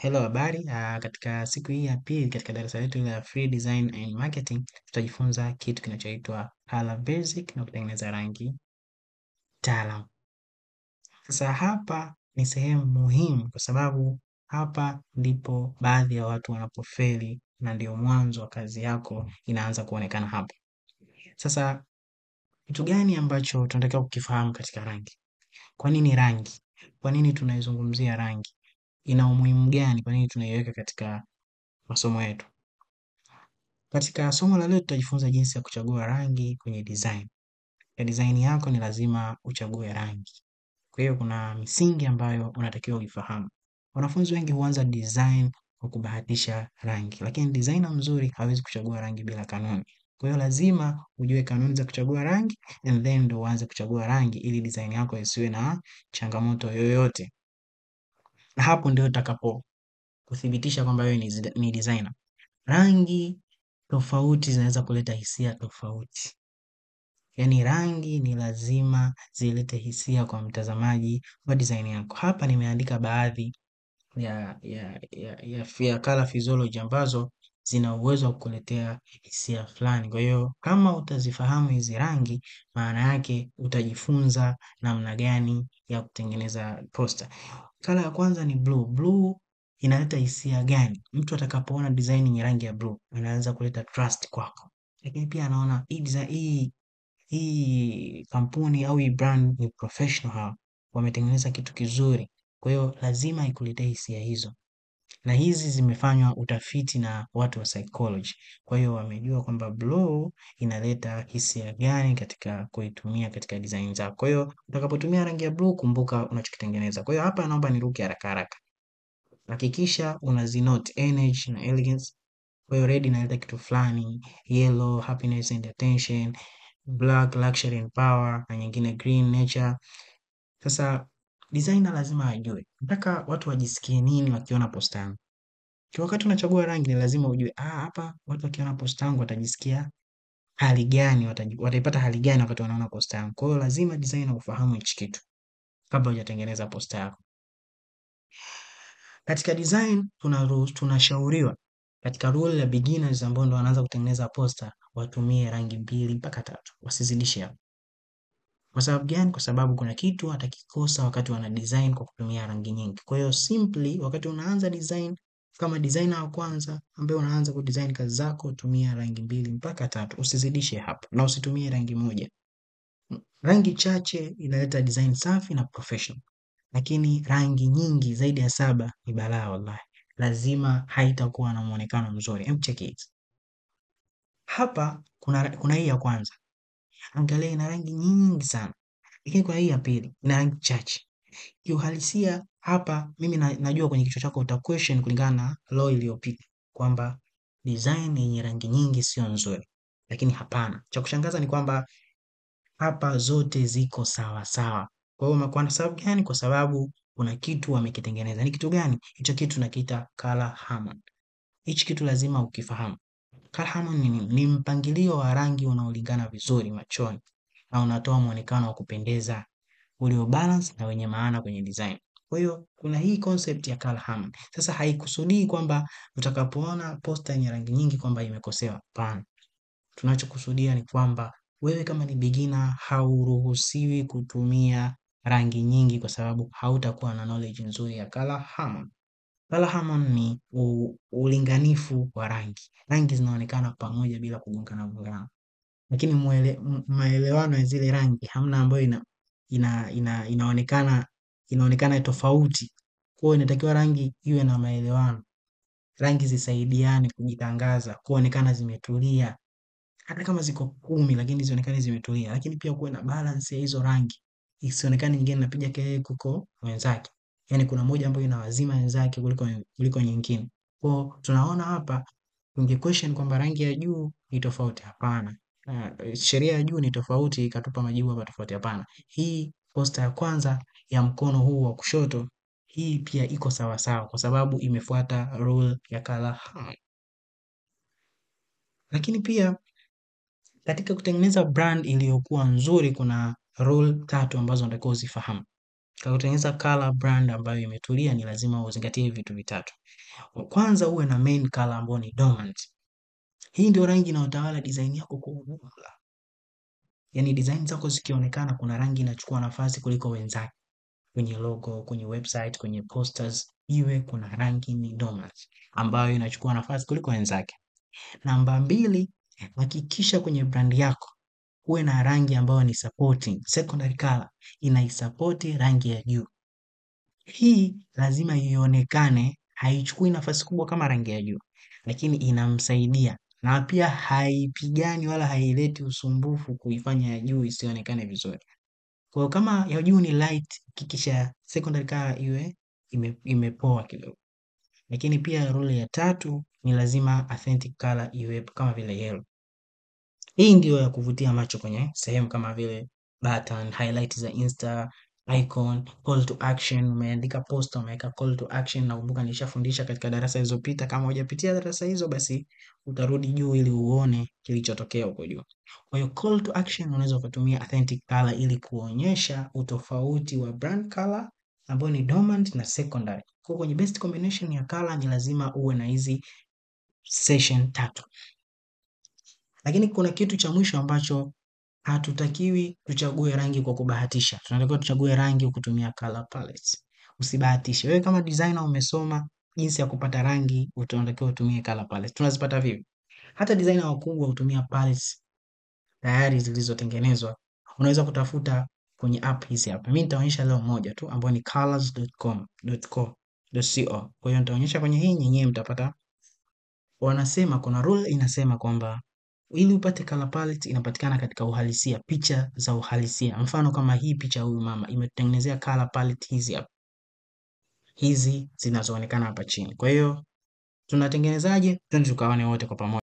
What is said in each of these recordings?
Hello, habari. Katika siku hii ya pili katika darasa letu la Free Design and Marketing tutajifunza kitu kinachoitwa Color Basic na kutengeneza rangi taalam. Sasa hapa ni sehemu muhimu kwa sababu hapa ndipo baadhi ya watu wanapofeli na ndio mwanzo wa kazi yako inaanza kuonekana hapa. Sasa kitu gani ambacho tunatakiwa kukifahamu katika rangi? Kwa nini rangi? Kwa nini tunaizungumzia rangi? Ina umuhimu gani? Kwa nini tunaiweka katika masomo yetu? Katika somo la leo tutajifunza jinsi ya kuchagua rangi kwenye design. Ya design yako ni lazima uchague rangi. Kwa hiyo kuna misingi ambayo unatakiwa uifahamu. Wanafunzi wengi huanza design kwa kubahatisha rangi, lakini designer mzuri hawezi kuchagua rangi bila kanuni. Kwa hiyo lazima ujue kanuni za kuchagua rangi and then ndo uanze kuchagua rangi ili design yako isiwe na changamoto yoyote. Na hapo ndio utakapo kuthibitisha kwamba wewe ni designer. Rangi tofauti zinaweza kuleta hisia tofauti. Yaani rangi ni lazima zilete hisia kwa mtazamaji wa design yako. Hapa nimeandika baadhi ya color physiology ambazo zina uwezo wa kukuletea hisia fulani. Kwa hiyo kama utazifahamu hizi rangi, maana yake utajifunza namna gani ya kutengeneza poster. Color ya kwanza ni blue. Blue inaleta hisia gani? Mtu atakapoona design yenye rangi ya blue anaanza kuleta trust kwako, lakini pia anaona hii design, hii kampuni au hii brand ni professional, hawa wametengeneza kitu kizuri. Kwa hiyo lazima ikuletee hisia hizo, na hizi zimefanywa utafiti na watu wa psychology. Kwa hiyo wamejua kwamba blue inaleta hisia gani katika kuitumia katika design zako. Kwa hiyo utakapotumia rangi ya blue, kumbuka unachokitengeneza. Kwa hiyo hapa naomba niruke haraka haraka. Hakikisha unazinote energy na elegance. Kwa hiyo red inaleta kitu fulani, yellow happiness and attention, black luxury and power, na nyingine green nature. Sasa designer lazima ajue nataka watu wajisikie nini wakiona posta yangu. Kwa wakati unachagua rangi ni lazima ujue, hapa watu wakiona posta yangu watajisikia hali gani, wataipata hali gani wakati wanaona posta yangu. Kwa hiyo lazima designer ufahamu hichi kitu kabla hujatengeneza posta yako. Katika design tunashauriwa katika rule ya beginners ambao ndo wanaanza kutengeneza posta watumie rangi 2 mpaka 3, wasizidishe hapo. Kwa sababu gani? Kwa sababu kuna kitu atakikosa wakati wana design kwa kutumia rangi nyingi. Kwa hiyo simply wakati unaanza design kama designer wa kwanza ambaye unaanza kudesign kazi zako, tumia rangi 2 mpaka 3, usizidishe hapo na usitumie rangi moja. Rangi chache inaleta design safi na professional, lakini rangi nyingi zaidi ya 7 ni balaa wallahi. Lazima haitakuwa na muonekano mzuri. Hem, check it. Hapa kuna hii ya kwanza. Angalia ina rangi nyingi sana. Lakini kuna hii ya pili ina rangi chache. Kiuhalisia hapa mimi najua kwenye kichwa chako uta question kulingana na law iliyopita kwamba design yenye rangi nyingi sio nzuri. Lakini hapana. Cha kushangaza ni kwamba hapa zote ziko sawa sawa. Kwa hiyo kwa sababu gani? Kwa sababu kuna kitu wamekitengeneza. Ni kitu gani? Hicho kitu tunakiita color harmony. Hichi kitu lazima ukifahamu. Color harmony ni nini? Ni mpangilio wa rangi unaolingana vizuri machoni na unatoa muonekano wa kupendeza, ulio balance na wenye maana kwenye design. Kwa hiyo kuna hii concept ya color harmony. Sasa haikusudii kwamba utakapoona poster yenye rangi nyingi kwamba imekosewa. Hapana. Tunachokusudia ni kwamba wewe kama ni beginner hauruhusiwi kutumia rangi nyingi kwa sababu hautakuwa na knowledge nzuri ya color harmony. Color harmony ni ulinganifu wa rangi. Rangi zinaonekana pamoja bila kugongana gongana. Lakini maelewano ya zile rangi hamna ambayo inaonekana tofauti. Kwa hiyo inatakiwa rangi iwe na maelewano. Rangi zisaidiane kujitangaza, kuonekana zimetulia. Hata kama ziko 10 lakini zionekane zimetulia. Lakini pia kuwe na balance ya hizo rangi. Isionekane nyingine inapiga kelele kuliko wenzake. Yaani kuna moja ambayo inawazima wenzake kuliko nyingine. Kwa hiyo tunaona hapa tunge question kwamba rangi ya juu ni tofauti. Hapana. Sheria ya juu ni tofauti ikatupa majibu hapa tofauti. Hapana. Hii posta ya kwanza ya mkono huu wa kushoto hii pia iko sawa sawa kwa sababu imefuata rule ya color harmony. Lakini pia katika kutengeneza brand iliyokuwa nzuri kuna rule 3 ambazo unatakiwa uzifahamu. Kwa kutengeneza color brand ambayo imetulia ni lazima uzingatie vitu vitatu. Kwanza, uwe na main color ambayo ni dormant. Hii ndio rangi inayotawala design yako kwa ujumla. Yaani design zako zikionekana kuna rangi inachukua nafasi kuliko wenzake. Kwenye logo, kwenye website, kwenye posters, iwe kuna rangi ni dormant ambayo inachukua nafasi kuliko wenzake. Namba mbili, hakikisha kwenye brand yako uwe na rangi ambayo ni supporting, secondary color inaisapoti rangi ya juu. Hii lazima ionekane, haichukui nafasi kubwa kama rangi ya juu, lakini inamsaidia na pia haipigani wala haileti usumbufu kuifanya ya juu isionekane vizuri. Kwa hiyo kama ya juu ni light, hakikisha secondary color iwe imepoa kidogo. Lakini pia rule ya tatu ni lazima authentic color iwepo kama vile yellow. Hii ndio ya kuvutia macho kwenye sehemu kama vile button, highlight za Insta, icon, call to action. Umeandika post, umeweka call to action. Nakumbuka nilishafundisha katika darasa zilizopita. Kama hujapitia darasa hizo, basi utarudi juu ili uone kilichotokea huko juu. Kwa hiyo call to action unaweza ukatumia authentic color ili kuonyesha utofauti wa brand color ambayo ni dormant na secondary. Kwa kwenye best combination ya color ni lazima uwe na hizi session tatu. Lakini kuna kitu cha mwisho ambacho hatutakiwi tuchague rangi kwa kubahatisha. Tunatakiwa tuchague rangi kutumia color palettes. Usibahatishe. Wewe kama designer umesoma jinsi ya kupata rangi, utatakiwa utumie color palettes. Tunazipata vipi? Hata designer wakubwa hutumia palettes tayari zilizotengenezwa. Unaweza kutafuta kwenye app hizi hapa. Mimi nitaonyesha leo moja tu ambayo ni colors.com.co.co. Kwa hiyo nitaonyesha kwenye hii, nyinyi mtapata. Wanasema kuna rule inasema kwamba ili upate color palette inapatikana katika uhalisia, picha za uhalisia. Mfano kama hii picha huyu mama imetutengenezea color palette hizi hapa, hizi zinazoonekana hapa chini. Kwa hiyo tunatengenezaje? Twende tukaone wote kwa pamoja.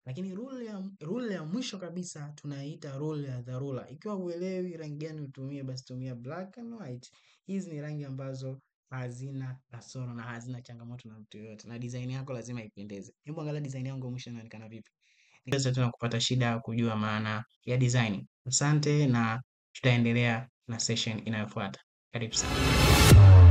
Lakini rule ya mwisho kabisa tunaiita rule ya dharura. Ikiwa huelewi rangi gani utumie, basi tumia black and white. Hizi ni rangi ambazo hazina kasoro na hazina changamoto na mtu yoyote, na design yako lazima ipendeze. Hebu angalia design yangu mwisho inaonekana vipi. Niweze tena kupata shida ya kujua maana ya design. Asante, na tutaendelea na session inayofuata. Karibu sana.